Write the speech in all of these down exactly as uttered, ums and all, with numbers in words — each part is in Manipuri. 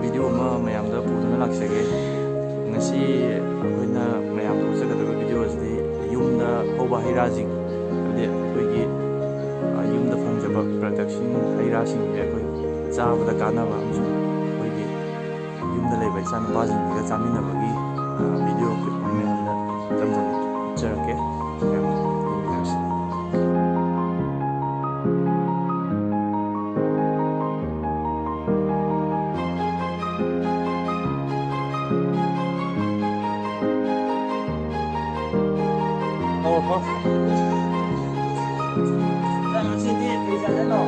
ꯚꯤꯗꯤꯑꯣ ꯑꯃ ꯃꯌꯥꯝꯗ ꯄꯨꯗꯨꯅ ꯂꯥꯛꯆꯒꯦ꯫ ꯉꯁꯤ ꯑꯩꯈꯣꯏꯅ ꯃꯌꯥꯝꯗ ꯎꯠꯆꯒꯗꯕ ꯚꯤꯗꯤꯑꯣ ꯑꯁꯤꯗꯤ ꯌꯨꯝꯗ ꯍꯧꯕ ꯍꯩ ꯔꯥꯁꯤꯡ, ꯍꯥꯏꯕꯗꯤ ꯑꯩꯈꯣꯏꯒꯤ, ꯑ, ꯌꯨꯝꯗ ꯐꯪꯖꯕ ꯄ꯭ꯔꯗꯛꯁꯤꯡ, ꯍꯩ ꯔꯥꯁꯤꯡꯁꯦ ꯑꯩꯈꯣꯏ ꯆꯥꯕꯗ ꯀꯥꯟꯅꯕ ꯑꯃꯁꯨꯡ ꯑꯩꯈꯣꯏꯒꯤ ꯌꯨꯝꯗ ꯂꯩꯕ ꯏꯆꯥ ꯅꯨꯄꯥꯁꯤꯡꯁꯤꯒ ꯆꯥꯃꯤꯟꯅꯕꯒꯤ, ꯑ, ꯚꯤꯗꯤꯑꯣ ꯀ꯭ꯂꯤꯞ ꯑꯃ ꯃꯌꯥꯝꯗ ꯇꯝꯖꯒꯦ꯫ ꯎꯠꯆꯔꯛꯀꯦ꯫ ꯌꯥꯝ ꯌꯦꯡꯃꯤꯟꯅꯔꯁꯤ꯫ ꯑꯣ ꯍꯣ꯫ ꯉꯁꯤꯗꯤ ꯀꯔꯤ ꯆꯥꯗꯣꯏꯅꯣ?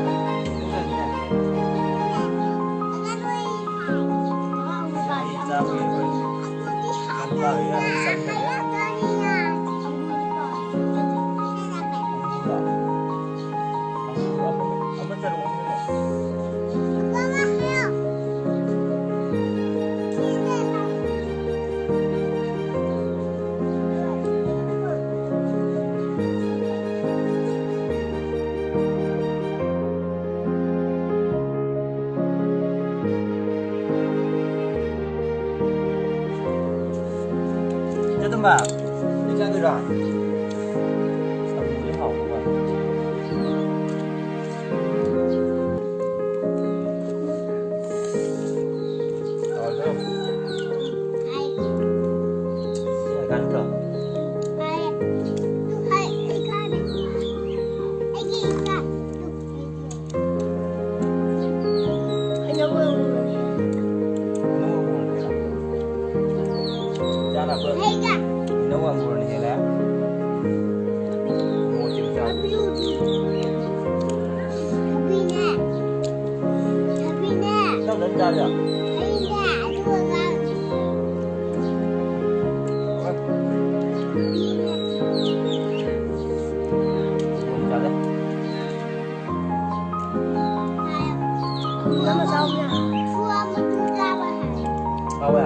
ꯏꯆꯦ ꯇꯣꯝꯕ, ꯀꯩ ꯆꯥꯗꯣꯏꯔꯣ? ꯑꯂꯨꯁꯦ ꯍꯥꯎꯕ ꯃꯥꯜꯂꯦ꯫ ꯍꯥꯎꯕ꯭ꯔꯣ? ꯁꯤ ꯍꯪꯒꯥꯝꯗꯣ? ꯍꯩꯅꯧ ꯑꯃ ꯄꯨꯔꯛꯀꯦꯔꯥ? ꯆꯥꯅꯕ ꯍꯩꯅꯧ ꯑꯃ ꯄꯨꯔꯛꯑꯅꯤ ꯍꯦꯜꯂꯦ꯫ ꯃꯣꯔꯣꯛ ꯑꯇꯦꯛꯄ ꯆꯥꯕ꯫ ꯅꯪ ꯅꯪ ꯆꯥꯕ ꯌꯥ? ꯃꯣꯔꯣꯛ ꯆꯥꯗꯦ꯫ ꯍꯥꯎꯋꯦ?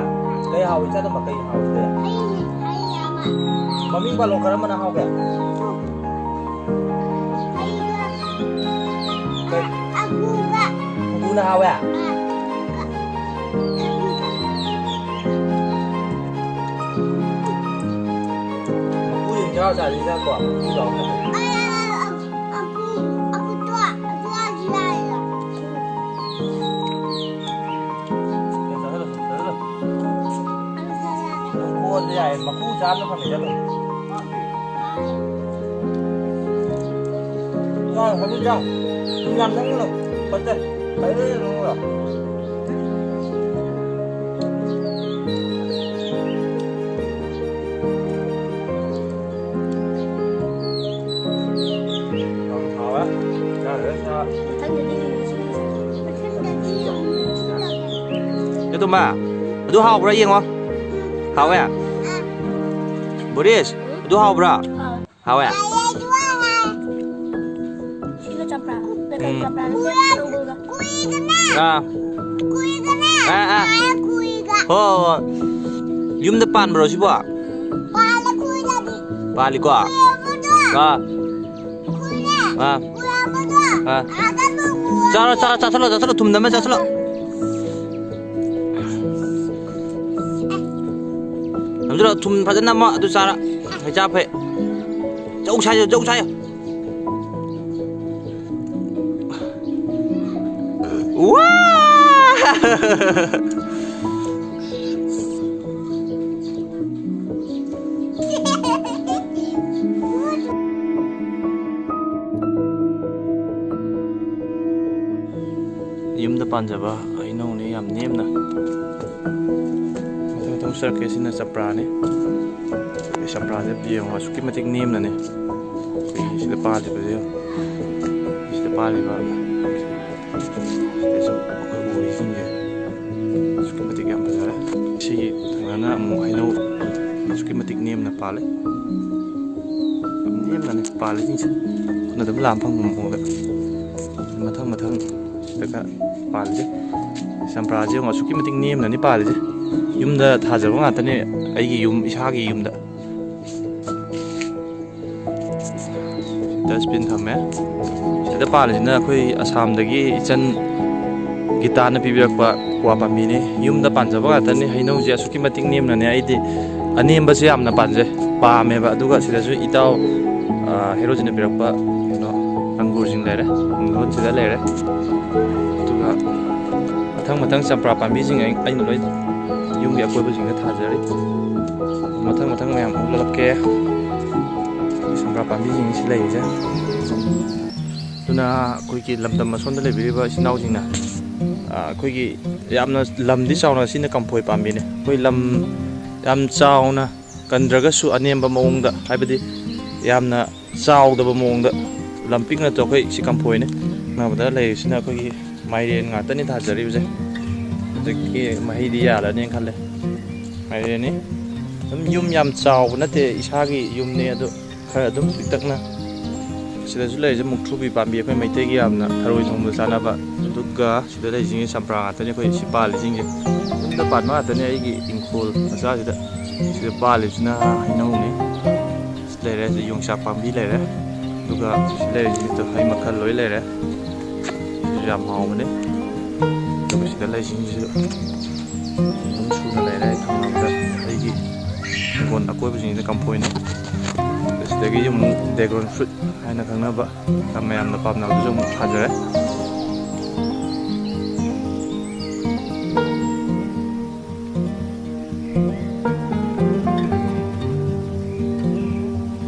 ꯀꯩ ꯍꯥꯎꯋꯤ? ꯏꯆꯥ ꯇꯣꯝꯕ, ꯀꯩ ꯍꯥꯎꯋꯤ? ꯃꯃꯤꯡ ꯄꯜꯂꯣ, ꯀꯔꯝꯕꯅ ꯍꯥꯎꯒꯦ? ꯀꯩ? ꯑꯪꯒꯨꯔꯅ ꯍꯥꯎꯋꯦ? ꯃꯀꯨ ꯌꯥꯝ ꯌꯥꯎꯔꯖꯥꯠꯅꯤꯗꯀꯣ, ꯃꯀꯨ ꯌꯥꯎꯔꯒ꯫ ꯆꯥꯁꯜꯂꯣ, ꯆꯥꯁꯜꯂꯣ꯫ ꯅꯪ ꯈꯣꯛꯑꯁꯨ ꯌꯥꯏ, ꯃꯀꯨ ꯆꯥꯕꯅ ꯐꯕꯅꯤꯗ ꯑꯗꯨꯝ꯫ ꯆꯥꯎ, ꯍꯧꯖꯤꯛ ꯆꯥꯎ꯫ ꯊꯨꯝ ꯌꯥꯝ ꯆꯪꯒꯅꯨ꯫ ꯐꯠꯇꯦ꯫ ꯐꯩꯔꯦ, ꯂꯣꯏꯔꯦ꯫ ꯌꯥꯝ ꯍꯥꯎꯋꯦ꯫ ꯆꯥꯔꯨꯔꯦ, ꯆꯥ꯫ ꯃꯊꯪꯗꯗꯤ ꯌꯦꯡꯉꯁꯤ꯫ ꯃꯊꯪꯗꯗꯤ ꯌꯦꯡꯉꯁꯤ꯫ ꯏꯇꯨꯝꯕ, ꯑꯗꯨ ꯍꯥꯎꯕ꯭ꯔꯥ ꯌꯦꯡꯉꯣ꯫ ꯍꯥꯎꯋꯦ? ꯕꯣꯔꯤꯁ, ꯑꯗꯨ ꯍꯥꯎꯕ꯭ꯔꯥ? ꯍꯥꯎꯋꯦ꯫ ꯁꯤꯒ ꯆꯝꯄ꯭ꯔꯥ꯫ ꯎꯝ꯫ ꯆꯝꯄ꯭ꯔꯥ ꯅꯠꯇꯦ, ꯇꯧꯕꯒ꯫ ꯑꯥ꯫ ꯑꯥ, ꯑꯥ꯫ ꯍꯣ, ꯍꯣ, ꯍꯣ꯫ ꯌꯨꯝꯗ ꯄꯥꯟꯕ꯭ꯔꯣ ꯁꯤꯕꯣ? ꯄꯥꯜꯂꯤꯀꯣ? ꯑꯥ꯫ ꯑꯥ꯫ ꯑꯥ꯫ ꯆꯥꯔꯣ, ꯆꯥꯔꯣ, ꯆꯥꯁꯜꯂꯣ, ꯆꯥꯁꯜꯂꯣ, ꯊꯨꯝ ꯅꯝꯃ ꯆꯥꯁꯜꯂꯣ꯫ ꯅꯝꯖꯜꯂꯣ, ꯊꯨꯝ ꯐꯖꯅ ꯅꯝꯃꯣ, ꯑꯗꯨ ꯆꯥꯔ ꯍꯛꯆꯥꯡ ꯐꯩ꯫ ꯖꯧ ꯁꯥꯏꯌꯣ, ꯖꯧ ꯁꯥꯏꯌꯣ꯫ ꯋꯥ! ꯌꯨꯝꯗ ꯄꯥꯟꯖꯕ ꯍꯩꯅꯧꯅꯤ, ꯌꯥꯝ ꯅꯦꯝꯅ꯫ ꯃꯊꯪ ꯃꯊꯪ ꯆꯠꯂꯛꯀꯦ꯫ ꯁꯤꯅ ꯆꯝꯄ꯭ꯔꯥꯅꯤ꯫ ꯑꯩ ꯆꯝꯄ꯭ꯔꯥꯁꯦ ꯌꯦꯡꯉꯣ, ꯑꯁꯨꯛꯀꯤ ꯃꯇꯤꯛ ꯅꯦꯝꯅꯅꯦ꯫ ꯑꯩꯈꯣꯏꯒꯤ ꯁꯤꯗ ꯄꯥꯜꯂꯤꯕꯁꯦ ꯌꯦꯡꯉꯣ꯫ ꯁꯤꯗ ꯄꯥꯜꯂꯤꯕ ꯁꯤꯗꯁꯨ ꯑꯩꯈꯣꯏ ꯎꯔꯤꯁꯤꯡꯁꯦ ꯑꯁꯨꯛꯀꯤ ꯃꯇꯤꯛ ꯌꯥꯝ ꯐꯖꯔꯦ꯫ ꯁꯤꯒꯤ ꯊꯪꯅꯅ ꯑꯃꯨꯛ ꯍꯩꯅꯧ ꯑꯁꯨꯛꯀꯤ ꯃꯇꯤꯛ ꯅꯦꯝꯅ ꯄꯥꯜꯂꯦ꯫ ꯌꯥꯝ ꯅꯦꯝꯅꯅꯦ ꯄꯥꯜꯂꯤꯁꯤꯡꯁꯦ꯫ ꯈꯨꯠꯅ ꯑꯗꯨꯝ ꯂꯥꯝ ꯐꯪꯕ ꯃꯑꯣꯡꯗ ꯃꯊꯪ ꯃꯊꯪ ꯁꯤꯗꯒ ꯄꯥꯜꯂꯤꯁꯦ꯫ ꯆꯝꯄ꯭ꯔꯥꯁꯦ ꯌꯦꯡꯉꯣ, ꯑꯁꯨꯛꯀꯤ ꯃꯇꯤꯛ ꯅꯦꯝꯅꯅꯤ ꯄꯥꯜꯂꯤꯁꯦ꯫ ꯌꯨꯝꯗ ꯊꯥꯖꯕ ꯉꯥꯛꯇꯅꯦ, ꯑꯩꯒꯤ ꯌꯨꯝ, ꯏꯁꯥꯒꯤ ꯌꯨꯝꯗ꯫ ꯗꯁꯕꯤꯟ ꯊꯝꯃꯦ꯫ ꯁꯤꯗ ꯄꯥꯜꯂꯤꯁꯤꯅ ꯑꯩꯈꯣꯏ ꯑꯁꯥꯝꯗꯒꯤ ꯏꯆꯟ ꯒꯤꯇꯥꯅ ꯄꯤꯕꯤꯔꯛꯄ ꯀ꯭ꯋꯥ ꯄꯥꯝꯕꯤꯅꯤ꯫ ꯌꯨꯝꯗ ꯄꯥꯟꯖꯕ ꯉꯥꯛꯇꯅꯤ꯫ ꯍꯩꯅꯧꯁꯦ ꯑꯁꯨꯛꯀꯤ ꯃꯇꯤꯛ ꯅꯦꯝꯅꯅꯦ꯫ ꯑꯩꯗꯤ ꯑꯅꯦꯝꯕꯁꯦ ꯌꯥꯝꯅ ꯄꯥꯟꯖꯩ, ꯄꯥꯝꯃꯦꯕ꯫ ꯑꯗꯨꯒ ꯁꯤꯗꯁꯨ ꯏꯇꯥꯎ, ꯑ, ꯍꯦꯔꯣꯖꯤꯅ ꯄꯤꯔꯛꯄ ꯀꯩꯅꯣ ꯑꯪꯒꯨꯔꯁꯤꯡ ꯂꯩꯔꯦ, ꯄꯨꯡꯗꯣꯟ ꯁꯤꯗ ꯂꯩꯔꯦ꯫ ꯑꯗꯨꯒ ꯃꯊꯪ ꯃꯊꯪ ꯆꯝꯄ꯭ꯔꯥ ꯄꯥꯝꯕꯤꯁꯤꯡ ꯑꯩ-, ꯑꯩꯅ ꯂꯣꯏ ꯌꯨꯝꯒꯤ ꯑꯀꯣꯏꯕꯁꯤꯡꯗ ꯊꯥꯖꯔꯤ꯫ ꯃꯊꯪ ꯃꯊꯪ ꯃꯌꯥꯝ ꯎꯠꯂꯛꯀꯦ꯫ ꯆꯝꯄ꯭ꯔꯥ ꯄꯥꯝꯕꯤꯁꯤꯡꯁꯤ ꯂꯩꯔꯤꯁꯦ꯫ ꯑꯗꯨꯅ ꯑꯩꯈꯣꯏꯒꯤ ꯂꯝꯗꯝ ꯑꯁꯣꯝꯗ ꯂꯩꯕꯤꯔꯤꯕ ꯏꯆꯤꯟ ꯏꯅꯥꯎꯁꯤꯡꯅ, ꯑ, ꯑꯩꯈꯣꯏꯒꯤ ꯌꯥꯝꯅ ꯂꯝꯗꯤ ꯆꯥꯎꯅ, ꯁꯤꯅ ꯀꯝꯐꯣꯏ ꯄꯥꯝꯕꯤꯅꯤ꯫ ꯑꯩꯈꯣꯏ ꯂꯝ ꯌꯥꯝ ꯆꯥꯎꯅ ꯀꯟꯗ꯭ꯔꯒꯁꯨ ꯑꯅꯦꯝꯕ ꯃꯑꯣꯡꯗ, ꯍꯥꯏꯕꯗꯤ ꯌꯥꯝꯅ ꯆꯥꯎꯗꯕ ꯃꯑꯣꯡꯗ, ꯂꯝ ꯄꯤꯛꯅ ꯇꯧ-, ꯑꯩꯈꯣꯏ ꯁꯤ ꯀꯝꯐꯣꯏꯅꯤ꯫ ꯅꯛꯅꯕꯗ ꯂꯩꯔꯤꯁꯤꯅ ꯑꯩꯈꯣꯏꯒꯤ ꯃꯥꯏꯔꯦꯟ ꯉꯥꯛꯇꯅꯤ ꯊꯥꯖꯔꯤꯕꯁꯦ꯫ ꯍꯧꯖꯤꯛꯀꯤ ꯃꯍꯩꯗꯤ ꯌꯥꯜꯂꯅꯤꯅ ꯈꯜꯂꯦ꯫ ꯃꯥꯏꯔꯦꯟꯅꯤ꯫ ꯑꯗꯨꯝ ꯌꯨꯝ ꯌꯥꯝ ꯆꯥꯎꯕ ꯅꯠꯇꯦ, ꯏꯁꯥꯒꯤ ꯌꯨꯝꯅꯦ꯫ ꯑꯗꯣ ꯈꯔ ꯑꯗꯨꯝ ꯄꯤꯛꯇꯛꯅ꯫ ꯁꯤꯗꯁꯨ ꯂꯩꯔꯤꯁꯦ ꯃꯨꯛꯊ꯭ꯔꯨꯕꯤ ꯄꯥꯝꯕꯤ, ꯑꯩꯈꯣꯏ ꯃꯩꯇꯩꯒꯤ ꯌꯥꯝꯅ ꯊꯔꯣꯏ ꯊꯣꯡꯕꯗ ꯆꯥꯅꯕ꯫ ꯑꯗꯨꯒ ꯁꯤꯗ ꯂꯩꯔꯤꯁꯤꯡꯁꯦ ꯆꯝꯄ꯭ꯔꯥ ꯉꯥꯛꯇꯅꯤ, ꯑꯩꯈꯣꯏ ꯁꯤ ꯄꯥꯜꯂꯤꯁꯤꯡꯁꯦ꯫ ꯌꯨꯝꯗ ꯄꯥꯟꯕ ꯉꯥꯛꯇꯅꯤ ꯑꯩꯒꯤ ꯏꯪꯈꯣꯜ ꯃꯆꯥꯁꯤꯗ꯫ ꯁꯤꯗ ꯄꯥꯜꯂꯤꯁꯤꯅ ꯍꯩꯅꯧꯅꯤ꯫ ꯁꯤ ꯂꯩꯔꯦ, ꯁꯤ ꯌꯣꯡꯆꯥꯛ ꯄꯥꯝꯕꯤ ꯂꯩꯔꯦ꯫ ꯑꯗꯨꯒ ꯁꯤ ꯂꯩꯔꯤꯁꯤꯡꯁꯤꯗ ꯍꯩ ꯃꯈꯜ ꯂꯣꯏ ꯂꯩꯔꯦ꯫ ꯁꯤꯁꯨ ꯌꯥꯝ ꯍꯥꯎꯕꯅꯤ꯫ ꯑꯗꯨꯒ ꯁꯤꯗ ꯂꯩꯁꯤꯡꯁꯤꯁꯨ ꯑꯗꯨꯝ ꯁꯨꯅ ꯂꯩꯔꯦ꯫ ꯑꯩ ꯊꯪꯅꯕꯗ ꯑꯩꯒꯤ ꯍꯤꯡꯒꯣꯜ ꯑꯀꯣꯏꯕꯁꯤꯡꯁꯤꯗ ꯀꯝꯐꯣꯏꯅꯤ꯫ ꯑꯗꯨ ꯁꯤꯗꯒꯤ ꯑꯃꯨꯛ ꯗꯦꯒꯣꯟ ꯐ꯭ꯔꯨꯏꯠ ꯍꯥꯏꯅ ꯈꯪꯅꯕ, ꯌꯥꯝ ꯃꯌꯥꯝꯅ ꯄꯥꯝꯅꯕꯗꯨꯁꯨ ꯑꯃꯨꯛ ꯊꯥꯖꯔꯦ꯫